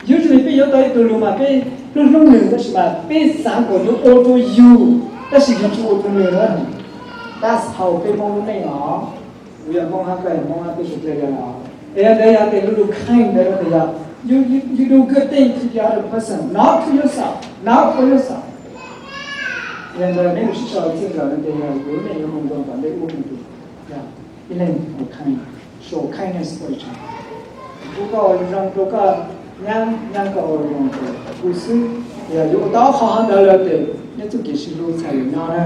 Usually peb yuav tau ib tug lus mas peb hlub hlub nws tab sis mas peb xav kom nws ua rau yus tab sis yus tsis ua rau nws na. That's how peb Hmoob lub neej os. Kuv yog Hmoob hab koj yog Hmoob hab peb sawv daws yog os. Es yog ntawd yog tias lub lus kind ntawd no tias yog you, you, you do good thing to the other person, not to yourself, not for yourself. Yog ntawd neb mus sib sau txij nkawm no tias yog kuv lub neej yuav mus zoo tom ntej ub no tias yog ib leeg ua kind, show kindness for each other. Kuv koj ua zoo rau koj, nyab, nyab koj ua zoo rau kuv xwb. Yog yuav ua tau qhov ntawd lawm ces neb txuj kev sib hlub txhaj li nyob na.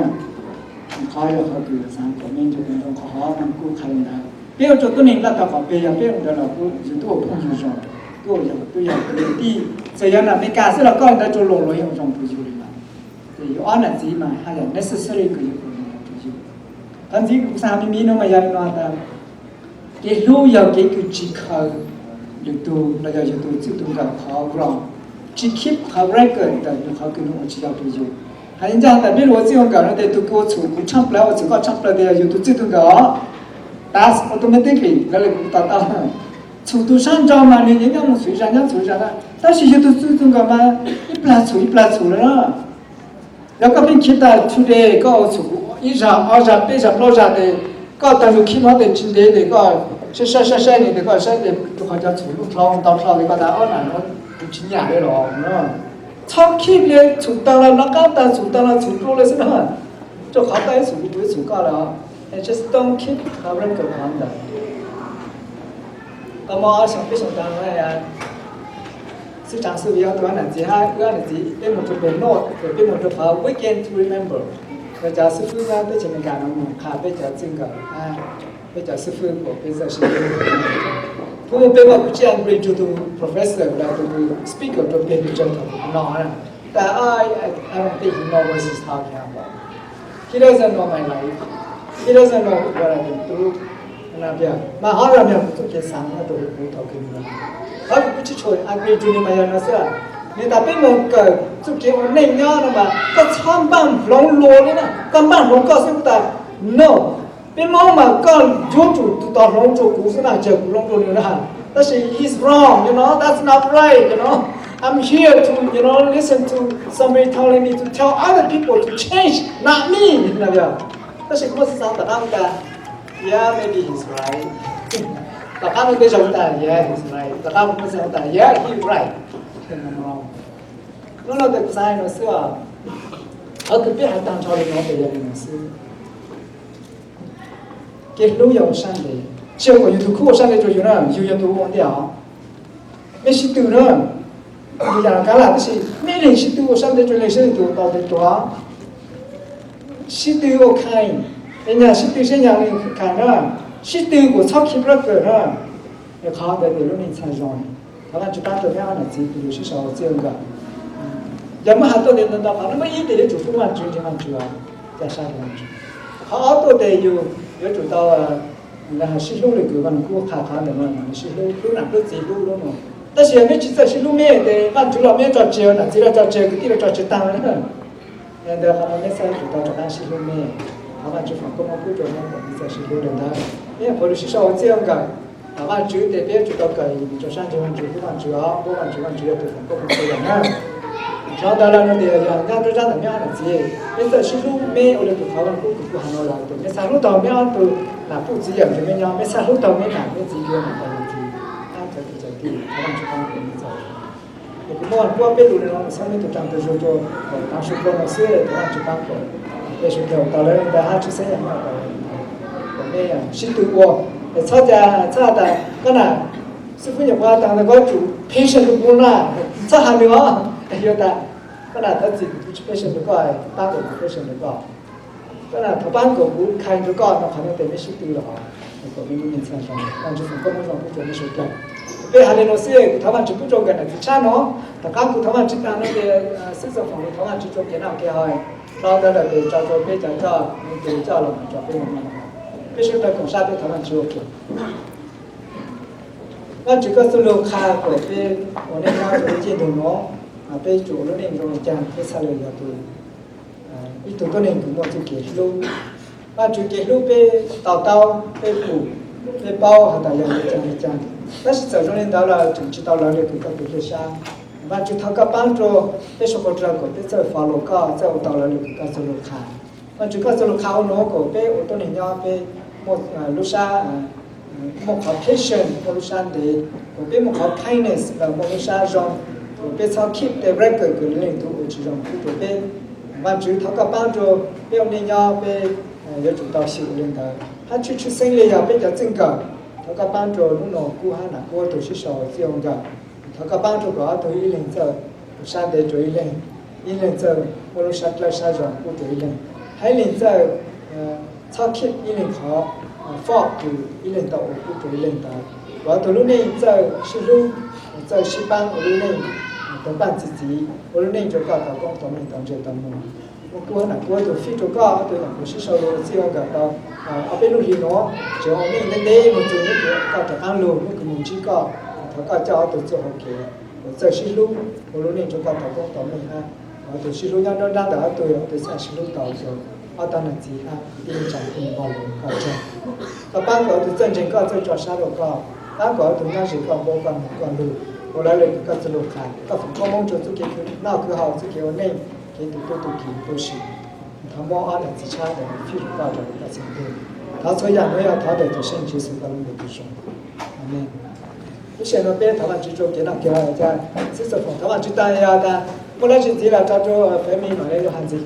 Qhov yog qhov kws xav kom neb nco ntsoov qhov hov no kuj qhia li ntawd. Peb ua rau tuab neeg laj tau qhov peg yog peb ua ntawd los kuj yus twb ua phooj ywg zoo, twb ua yog twb yog kwv yog tij, txawm yog nam Meskas xwb los koj ua ntawd rau luag, luag yeej ua zoo rau yus li mas. Ces yus ob nam txiv mas haj yam necessary kws yus ua zoo rau yus. Qhov ntxiv kuv xav me me no mas yog li no tas kev hlub yog kev kws tsis khaws lwm tug los yog yus tus txij tus nkawm qhov wrong, tsis keep qhov record ntawm nws qhov kws nws ua tsis yog rau yus. Hais ncaj tas peb lug ua txij ua nkawm no tes tus kws ua txhum kuv tshaaj plawg ua txhum koj tshaaj plawg tes yog yus tus txij tus nkawm os. That's automatically, lawv li kuv to taub. Txhum tus sab nraud mas nws nyob nyob mus txhum ib zag nyob txhum ib zag na, tab sis yus tus txij tus nkawm mas ib plag txhum ib plag txhum lawm na. Yog koj pheej keep tas today koj ua txhum ib zag ob zag peb zag plaub zag tes koj tag lug keep no tes tsis ntev tes koj saib saib saib saib nws tes koj saib tes rau qhov cov txhum lub dlhau ntau dlhau tes koj tas ob nam no kuv tsis nyam li los na. Txhob keep li, txhum tag los nov qab tag, txhum tag los txhum dua li xwb na. Rau qhov koj ib txhum kuv, kuv ib txhum koj lawm. And just don't keep a record qhov ntawd. Tau muaj ob xyoo peb xyoo tas no xwb, tsaav xwb yog tus nam txiv hab wb nam txiv peb mus rau pem North, peb mus rau qhov Weekend to Remember. Yog cov xib fwb nyob teb chaws Amelikas no mus qha peb cov txij nkawm, peb cov xib fwb kuas peb txawj sib hlub. Kuv muaj peb muaj kuv tsib agree rau tus professor los tus speaker rau peb peb tsaug thaum kuv no na. But I, I, I don't think he knows what he's talking about. He doesn't know my life. He doesn't know what I've been through. Mas hov los yog kuv txuj kev xaav no rau kuv thaum kws no. Qhov kuv tsis tshua agree rau nws mas yog no xwb. Nws tas peb mus kawm txuj kev ua neej nyob no mas koj txhob npaj hloov luag li na, koj npaj hloov koj xwb. Kuv tas no, peb Hmoob mas koj yuav tsum tus tod hloov rau kuv xwb na, tsis yog kuv hloov rau nws na. Tab sis he's wrong, you know, that's not right, you know. I'm here to, you know, listen to somebody telling me to tell other people to change, not me. Tab sis kuv muaj xav xav tom qab tas, yeah, maybe he's right. Tom qab no tej zaum tas, yeah, he's right. Tom qab no tej zaum tas, yeah, he's right. Hnub no tes kuv xav hais no xwb os. Qhov kws peb hais tag nrho li no tes yog li no xwb. Kev hlub yog ua sab ntev, tsis yog kom yus tus khub ua sab ntev rau yus na, yus yog tus ua ntej os. Mej sib tw na, yus yam kav lam tab sis mej leeg sib tw ua sab ntev rau leeg seb leej twg ua tau ntev dua. Sib tw ua khais, es nyag sib tw seb nyag leej khais na, sib tw kuas txhob keep record na. Es qhov ntawd tes lub neej txhaj zoo. Thov Vaajtswv paab rau mej ob nam txiv tus lug sib sau txij nkawm. Yog muab has tuaj tes ntau ntau qhov, nub ib tes yuav tsum pub Vaajtswv ntseeg Vaajtswv, ca sab rau Vaajtswv. Qhov ob tuaj tes yus yuav tsum tau sib hlub le kws Vaaj Lug Kub qha qhov ntawm no, sib hlub, hlub nam hlub txiv hlub lub no. Tab sis yog mej tsis txawj sib hlub mej tes Vaajtswv los mej yuav tso tseg, nam txiv los tso tseg, kwv tij los tso tseg taag na. Yog ntawd qhov no mej txhaj tsum tau rov qaab sib hlub mej. Thov Vaajtswv foom koob moov pub rau mej kom mej txawj sib hlub le ntawd. Mej puav lug sib sau txij nkawm, thov Vaajtswv tes peb yuav tsum tau kawm rau sab ntseeg Vaajtswv, hlub Vaajtswv os, hlub Vaajtswv, Vaajtswv yog tus foom koob moov rau yus na. Qhov ntawd los no tes yog nyob nruab nrab ntawm mej ob nam txiv, mej txawj sib hlub mej ua le tus qhov Vaaj Lug Kub kws kuv has no lawm tes mej txhaj hlub tau mej ob tug nam puj txiv yawm nrug mej nyob, mej txhaj hlub tau mej nam mej txiv yawm nrug mej txiv. Ab, cov kwv cov tij, thov Vaajtswv paab rau mej txhaj Es kuv muaj kuab peb lus le no xwb, mej tus raag tus zug rua taav su dlua no xwb, thov Vaajtswv paab kom peb sawv dlawg tau lawv le ntawd hab tsi xeeb yam nyob kom mej sib tw ua. Es txhob ca, txhob has tas koj nam xib fwb nyuam qhuav taag ntawd koj tsum patient rua kuv na, txhob has nws os. Yog tas koj nam thov txim kuv tsi patient rua koj, paab kom kuv patient rua koj. Koj nam thov paab kom kuv kind rua koj no, qhov no tes mej sib tw los kom mej lub neej txhaj zoo. Vaajtswv foom koob moov zoo pub rua mej sawv dlawg. Peb has le no xwb, thov Vaajtswv pub rua nkawm nam txiv tshab no. Tom qaab kuv thov Vaajtswv taag no tes xib xwb foom thov Vaajtswv rua kev noj kev haus, hlo ntawd lawm tes tso rua peb cov coj, tes coj los tso peb moog noj. Peb sawv dlawg koom sab peb thov Vaajtswv ua ke. Vaajtswv koj txuj lug qha kom peb ua neej nyob rua lub caij ntuj no, peb tsum ua lub neej zoo le caag peb txhaj le yog tus, ib tug tuab neeg kws muaj txuj kev hlub. Vaajtswv kev hlub peb to taub, peb pum, peb paub has tas yog le caag le caag. Tab sis txawm zoo li ntawd los tseem tsis tau lawv li kws koj tus hlwb sab. Vaajtswv thov koj paab rua peb suav dlawg kom peb txawj follow koj, txawj ua tau lawv li kws koj txuj lug qha. Vaajtswv koj txuj lug qha ua nuav kom peb ua tuab neeg nyob peb muaj lub sab, muaj qhov patience, muaj lub sab ntev, kom peb muaj qhov kindness, muaj lub sab zoo, kom peb txhob keep the record kws leej twg ua tsis zoo pub rua peb. Vaajtswv thov koj paab rua peb ua neej nyob peb yuav tsum tau xyum ua li ntawd. Hab tshwj tshwj xeeb le yog peb cov txij nkawm, thov koj paab rua hnub no Kub hab Nam Kub ob tug sib sau txij ua nkawm. Thov koj paab rua kom ob tug ib leeg txawj sab ntev rua ib leeg, ib leeg txawj muaj lub sab dlawb sab zoo pub rua ib leeg, hab ib leeg txawj txhob keep ib leeg qhov fault kws ib leeg tau ua pub rua ib leeg ntawd. Kom ob tug lub neej txawj sib hlub, txawj sib paab ua lub neej tawg npaaj txi txiv, ua lub neej rua koj tau koob tau meej tau ntse tau moog. Muaj Kub hab Nam Kub ob tug fij rua koj, ob tug Nam Kub sib sau lug txij ua nkawm tau ob peb lub hlis nuav, tseem ua neej ntev ntev moog txug hnub kws koj rov qaab lug, hnub kws moog ntsib koj. Thov koj coj ob tug txuj hau kev kom txawj sib hlub, ua lub neej rua koj tau koob tau meej hab. Ob tug sib hlub nyob nruab nrab ntawm ob tug, ob tug txawj sib hlub tau rua ob tug nam txiv hab kwv tij neej tsaa kws npog lug koj tsaug. Koj paab kom ob tug txawj ntseeg koj, txawj tso sab rua koj, paab kom ob tug nyob ze koj npuab koj moog koj lug, ua lawv le kws koj txuj lug qha, koj foom koob moob rua txuj kev khwv noj khwv haus, txuj kev ua neej, kev tu tub tu kiv tu sim. Thov muab ob nam txiv tshab ntawm no fij rua koj rau koj txhua tus. Thov txhua yaam nuav yog thov ntawm tus Xeeb Yees koj lub npe tus zoo. Amees. Lub sij hawm no peb thov Vaajtswv rua kev noj kev haus, xib txuas foom thov Vaajtswv taag, yog tas muaj dlaab tsi ntxiv los rov rua Femi mam le lug has ntxiv.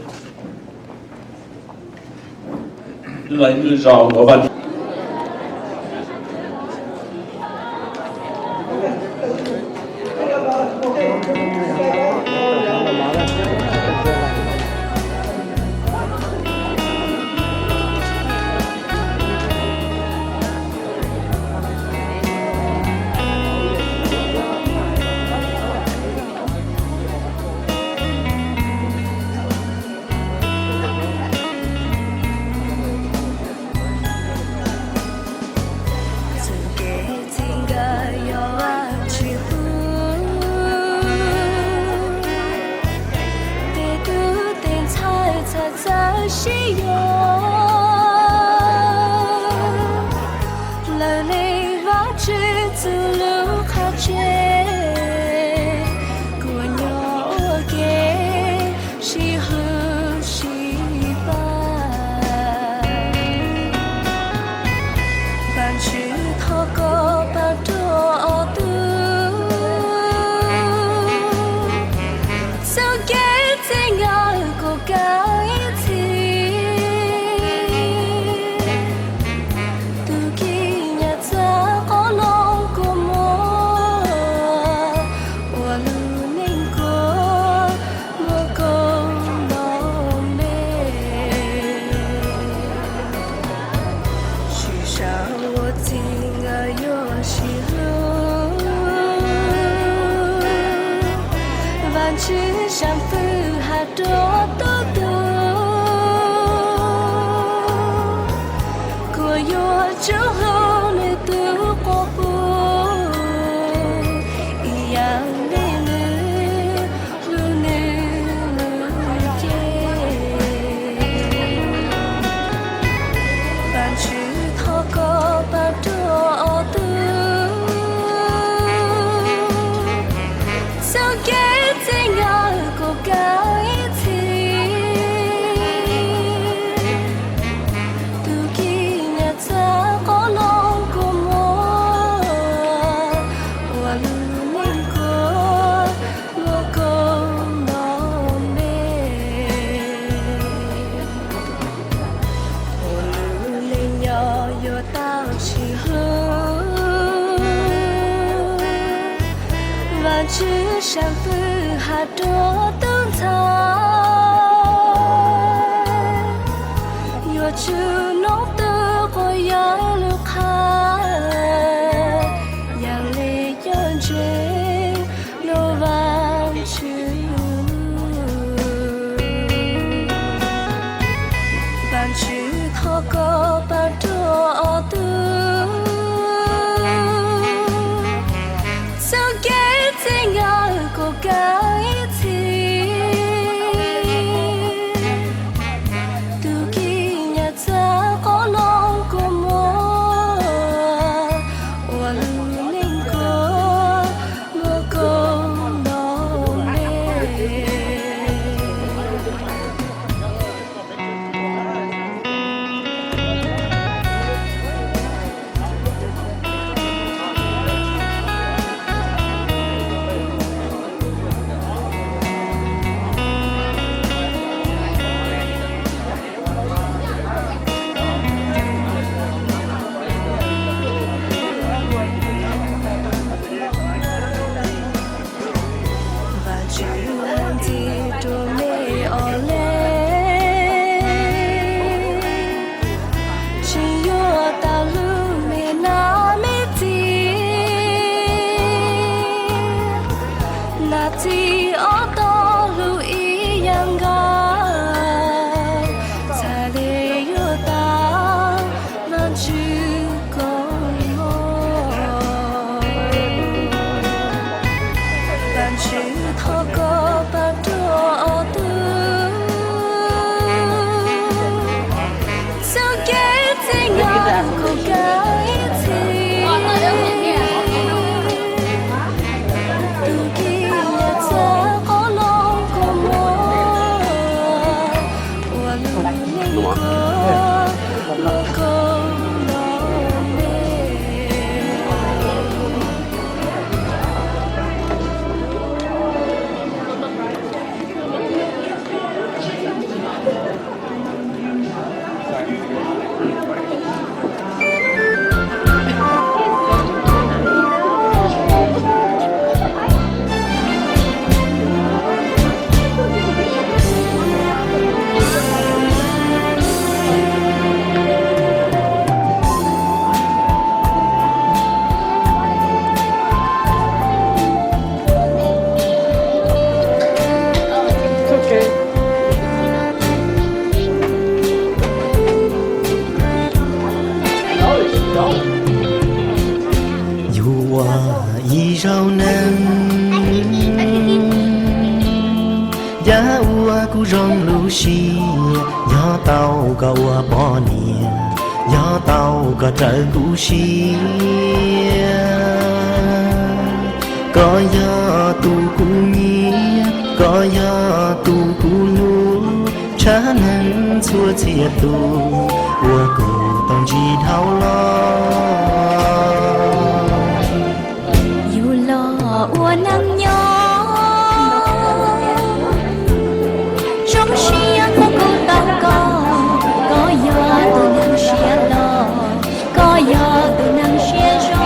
Txuj kev txij nkawm yog Vaajtswv pub, tej tub tej ntxhais txhaj txawj sib yuav. Lawv le Vaajtswv txuj lug qha tseg, kuas nyob ua ke sib hlub sib pab. Vaajtswv thov koj paab rua ob tug txuj kev txij nkawm kuas kaaj ib txhis. Tug kis nyam txag qoob loo kua muag, ua lub neej kuas muaj koob nto npe. Sib sau ua txij nkawm yuav sib hlub, Vaajtswv sam fwj has rua tub tug, kuas yuav tsum hlub nwg tug quas puj ib yaam le nwg hlub nwg lub cev. Vaajtswv thov koj paab rua ob tug txuj kev txij nkawm kuas kaaj ib txhis. Tug kis nyam txag qoob loo kua muag, ua lub neej kuas muaj koob nto npe. Ua lub neej nyob yuav tau sib hlub, Vaajtswv sam fwj has rua tub ntxhais, yuav tsum noog tug quas yawg lub qha, yaam le cov ntseeg lub Vaajtswv. Vaajtswv thov koj paab rua ob tug txuj kev txij nkawm kuas kaaj ib txhis. Tug kis nyam txag qoob loo kua muag, ua lub neej Nam txiv ob tog hlub ib yam nkaus, txhais li yuav tau Vaajtswv koob hmoov. Vaajtswv thov koj pab rua ob tug txuj kev txij nkawm kuj kav ib txhis. Tus kis yam txawv qoob loo kua muag, ua lub neej kua muag koob loo me. Yug ua ib zaug neeg, yam ua kuv zoo lub siab, yog tau koj ua poj niam, yog tau koj raws kuv siab. Koj yog tus kuv nyiam, koj yog tus kuv hlub, tshaj neeg txhua txhia tus uas kuv tau ntsib dhau los. Yug los ua neeg nyob, zoo siab txog kuv tau koj, koj yog tus neeg siab loj, koj yog tus neeg siab zoo.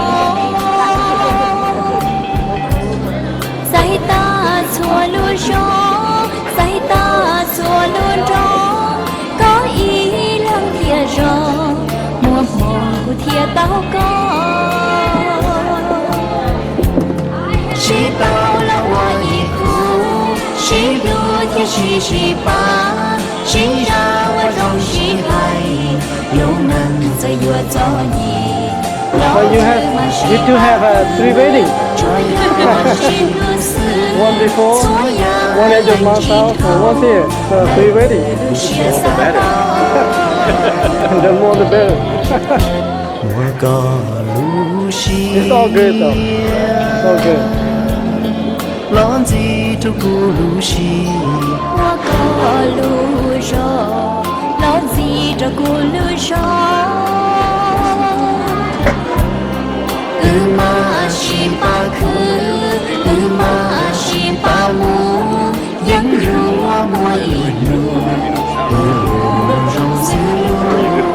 Xaiv tag txhua lub zos, xaiv tag txhua lub nroog, koj ib leeg thiaj zoo, muaj hmoo kuv thiaj tau koj. Sib tau los ua ib khub, sib hlub thiab sib sib pab, sib zam ua zoo sib hais, lub neej txawm yuav txom nyem. But you have, you two have a three wedding. One before, one at your mom's house, and one here. So three wedding. The more the better. Muab koj lub siab, it's all good though. It's all good. Los ntxiv rau kuv lub siab, muab koj lub zog los ntxiv rau kuv lub zog. Wb mam sib pab khwv, wb mam sib pab mus, yeej yuav muaj ib hnub wb ua zoo xwb.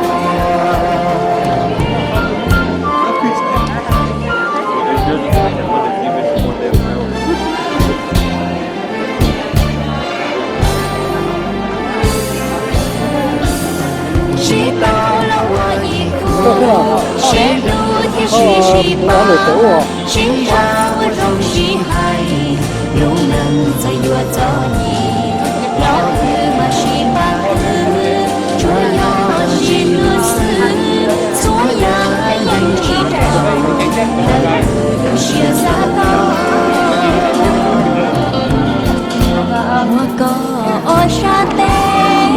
Sib tau los ua ib khub, sib hlub thiab sib sib pab, sib zam ua zoo sib hais, lub neej txawm yuav txom nyem los wb mam sib pab khwv, tsuas yog sib hlub xwb, txhua yam yeej tsis raug lawv lub siab xav tau. Muab koj ob sab tes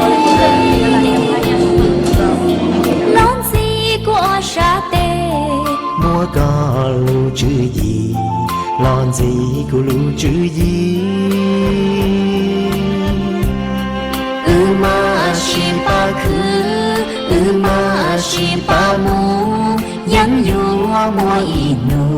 los ntxiv kuv ob sab tes, muab koj lub tswv yim los ntxiv kuv lub tswv yim. Wb mam sib pab khwv, wb mam sib pab mus, yeej yuav muaj ib hnub